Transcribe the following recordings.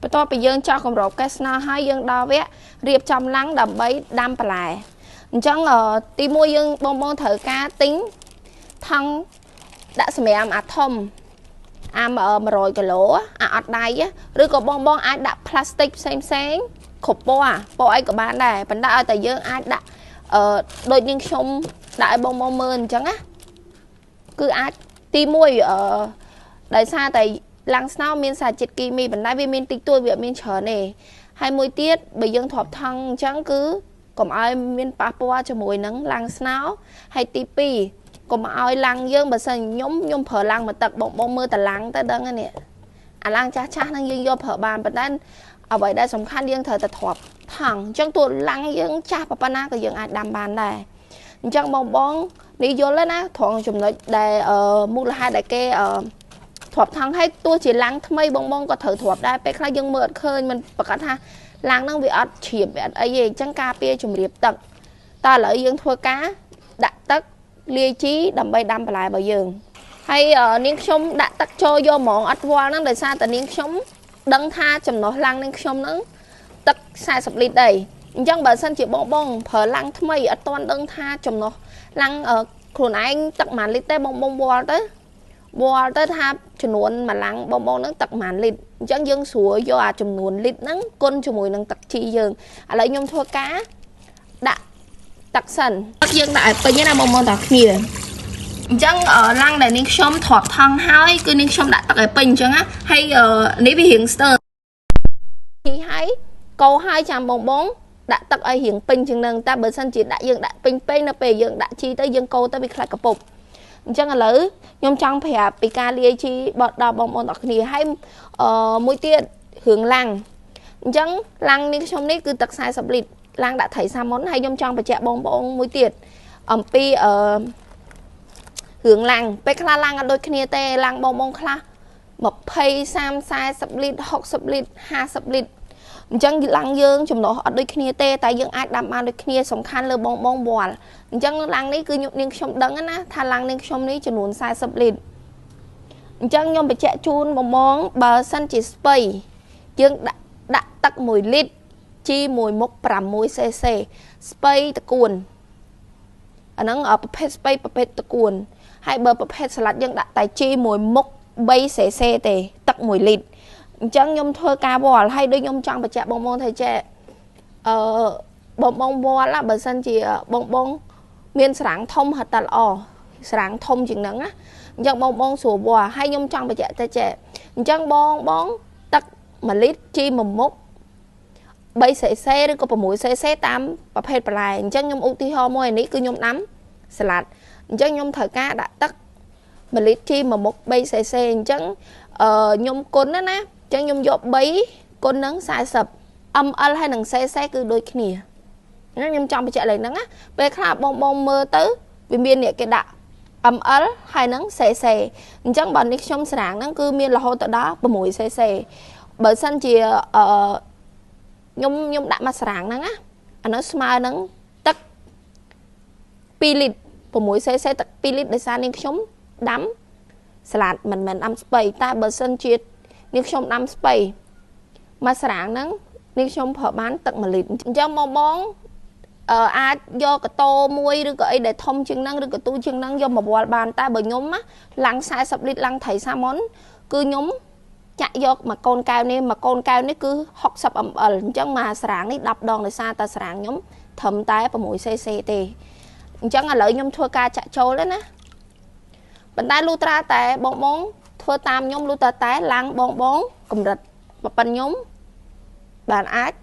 បន្ទាប់ពីយើងចោះគម្របកេះស្នោហើយយើងដល់វគ្គរៀបចំឡាំងដើម្បីដាំបន្លែអញ្ចឹងទីមួយយើងបងបងត្រូវការទិញថង់ដាក់សម្រាមអាធំអា100គីឡូអាអត់ដៃឬក៏បងបងអាចដាក់ផ្លាស្ទិកផ្សេងផ្សេងគ្រប់ពណ៌ពណ៌អីក៏បានដែរប៉ុន្តែឲ្យតែយើងអាចដាក់ដូចនាងខ្ញុំដាក់ឲ្យបងបងមើលអញ្ចឹងណាគឺអាចទីមួយដោយសារតែឡាំងស្នោមានសារជាតិគីមីប៉ុន្តែវាមានតិចតួចវាអត់មានច្រើនទេហើយមួយទៀតបើយើងទ្រាប់ថង់អញ្ចឹងគឺកុំឲ្យមានប៉ះពាល់ជាមួយនឹងឡាំងស្នោហើយទី2កុំឲ្យឡាំងយើងបើសិនខ្ញុំប្រើឡាំងមកទឹកបងបងមើលតឡាំងទៅដឹងហ្នឹងនេះអាឡាំងចាស់ចាស់ហ្នឹងយើងយកប្រើបានប៉ុន្តែអ្វីដែលសំខាន់យើងត្រូវតែទ្រាប់ថង់អញ្ចឹងតួឡាំងយើងចាស់ប៉ុណ្ណាក៏យើងអាចដាំបានដែរអញ្ចឹងបងបងនេះយល់ណាត្រង់ចំណុចដែលមូលហេតុដែលគេទ្រាប់ថង់ឲ្យទោះជាឡាំងថ្មីបងបងក៏ត្រូវទ្រាប់ដែរពេលខ្លះយើងមើលអត់ឃើញមិនប្រកាសថាឡាំងហ្នឹងវាអត់ជ្រាបវាអត់អីទេអញ្ចឹងការពារជំរាបទឹកតើឥឡូវយើងធ្វើការដាក់ទឹកលាយជីដើម្បីដាំបន្លែរបស់យើងហើយនាងខ្ញុំដាក់ទឹកចូលយកហ្មងអត់វល់ហ្នឹងដោយសារតែនាងខ្ញុំដឹងថាចំណុះឡាំងនាងខ្ញុំហ្នឹងទឹក40លីត្រដែរអញ្ចឹងបើសិនជាបងបងប្រើឡាំងថ្មីអត់ទាន់ដឹងថាចំណុះឡាំងខ្លួនឯងទឹកប៉ុន្មានលីត្រទេបងបងវល់ទៅថាចំនួនមួយឡាំងបងបងហ្នឹងទឹកប៉ុន្មានលីត្រអញ្ចឹងយើងស្រួលយកអាចំនួនលីត្រហ្នឹងគុណជាមួយនឹងទឹកជីយើងឥឡូវខ្ញុំធ្វើការដាក់ទឹកសិនទឹកយើងដាក់ឲ្យពេញណាបងបងតាគ្នាអញ្ចឹងឡាំងដែលនាងខ្ញុំទ្រាប់ថង់ហើយគឺនាងខ្ញុំដាក់ទឹកឲ្យពេញអញ្ចឹងណាហើយនេះវារៀងស្ទើរជីហើយកោហើយចាំបងបងដាក់ទឹកឲ្យរៀងពេញជាងនឹងតែបើសិនជាដាក់យើងដាក់ពេញពេញនៅពេលយើងដាក់ជីទៅយើងកូរទៅវាខ្លាចកពុបអញ្ចឹងឥឡូវខ្ញុំចង់ប្រាប់ពីការលាយជីបត់ដល់បងប្អូនទាំងគ្នាហើយមួយទៀតរឿងឡាំងអញ្ចឹងឡាំងនេះខ្ញុំនេះគឺទឹក40លីត្រឡាំងដាក់ត្រីសាម៉ុនហើយខ្ញុំចង់បញ្ជាក់បងប្អូនមួយទៀតអំពីរឿងឡាំងពេលខ្លះឡាំងអត់ដូចគ្នាទេឡាំងបងបងខ្លះ20 30 40លីត្រ60លីត្រ50លីត្រអញ្ចឹងឡាំងយើងចំណុះអត់ដូចគ្នាទេតែយើងអាចដាំបានដូចគ្នាសំខាន់លើបងបងវល់អញ្ចឹងឡាំងនេះគឺនាងខ្ញុំដឹងណាថាឡាំងនាងខ្ញុំនេះចំនួន40លីត្រអញ្ចឹងខ្ញុំបញ្ជាក់ជូនបងបងបើសិនជាស្ពៃយើងដាក់ទឹក1លីត្រជីមួយមុខ 6cc ស្ពៃតកួនអាហ្នឹងប្រភេទស្ពៃប្រភេទតកួនហើយបើប្រភេទសាឡាត់យើងដាក់តែជីមួយមុខ 3cc ទេទឹក1លីត្រអញ្ចឹងខ្ញុំធ្វើការវល់ហើយដូចខ្ញុំចង់បញ្ជាក់បងបងថាចេះបងបងវល់បើសិនជាបងបងមានស្រាងធំហត់តែល្អស្រាងធំជាងហ្នឹងណាអញ្ចឹងបងបងស្រួលវល់ហើយខ្ញុំចង់បញ្ជាក់តែចេះអញ្ចឹងបងបងទឹក1លីត្រជីមួយមុខ 3cc ឬក៏ 6cc តាមប្រភេទបន្លែអញ្ចឹងខ្ញុំឧទាហរណ៍មួយនេះគឺខ្ញុំដាំសាឡាត់អញ្ចឹងខ្ញុំត្រូវការដាក់ទឹក1លីត្រជីមួយមុខ 3cc អញ្ចឹងខ្ញុំគុណណាអញ្ចឹងខ្ញុំយក3គុណនឹង40 ml ហើយនឹង cc គឺដូចគ្នាខ្ញុំចង់បញ្ជាក់លេខហ្នឹងណាពេលខ្លះបងបងមើលទៅវាមានអ្នកគេដាក់ ml ហើយនឹង cc អញ្ចឹងបើនេះខ្ញុំស្រាងហ្នឹងគឺមានរហូតទៅដល់ 6cc បើសិនជាខ្ញុំដាក់មកស្រាងហ្នឹងណាអានោះស្មើនឹងទឹក2លីត្រ 6cc ទឹក2លីត្រដោយសារនាងខ្ញុំដាំសាឡាត់មិនមែនដាំស្ពៃតែបើសិនជានាងខ្ញុំដាំស្ពៃមកស្រាងហ្នឹងនាងខ្ញុំប្រើបានទឹក1លីត្រអញ្ចឹងបងបងអាចយកកតោមួយឬក៏អីដែលធំជាងហ្នឹងឬក៏ទូជាងហ្នឹងយកមកវល់បានតែបើខ្ញុំឡាំង40លីត្រឡាំងត្រីសាម៉ុនគឺខ្ញុំចាក់យកមកកូនកែវនេះមកកូនកែវនេះគឺ60 ml អញ្ចឹងមកស្រាងនេះ10ដងដោយសារតែស្រាងខ្ញុំត្រឹមតែ 6cc ទេអញ្ចឹងឥឡូវខ្ញុំធ្វើការចាក់ចូលណាប៉ុន្តែលុះត្រាតែបងបងធ្វើតាមខ្ញុំលុះតែឡាំងបងបងកម្រិតប៉ុណ្ណខ្ញុំបានអាច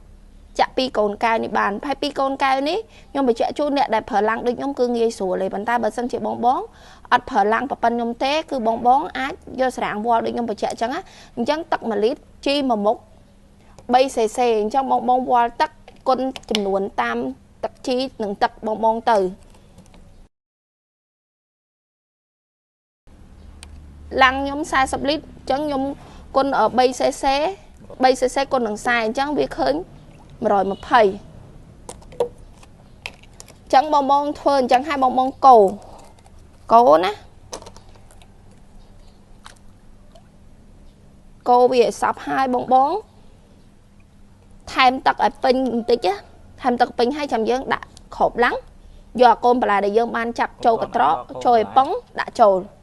ចាក់ពីកូនកែវនេះបានហើយពីកូនកែវនេះខ្ញុំបញ្ជាក់ជូនអ្នកដែលប្រើឡាំងដូចខ្ញុំគឺងាយស្រួលទេប៉ុន្តែបើសិនជាបងបងអត់ប្រើឡាំងប៉ុណ្ណខ្ញុំទេគឺបងបងអាចយកស្រាងវល់ដូចខ្ញុំបញ្ជាក់អញ្ចឹងណាអញ្ចឹងទឹក1លីត្រជីមួយមុខ 3cc អញ្ចឹងបងបងវល់ទឹកគុណចំនួនតាមទឹកជីនិងទឹកបងបងទៅឡាំងខ្ញុំ40លីត្រអញ្ចឹងខ្ញុំគុណ 3cc 3cc គុណនឹង40អញ្ចឹងវាឃើញ120ចឹងបងបងធ្វើអញ្ចឹងឲ្យបងបងកោកោណាកោវាឲ្យសព្វហើយបងបង ថែមទឹកឲ្យពេញបន្តិចណាថែមទឹកពេញហើយចាំយើងដាក់គ្រាប់ឡើងយកអាកូនបន្លែដែលយើងបានចាប់ចូលកត្រកចូលឲ្យប៉ុងដាក់ចូល។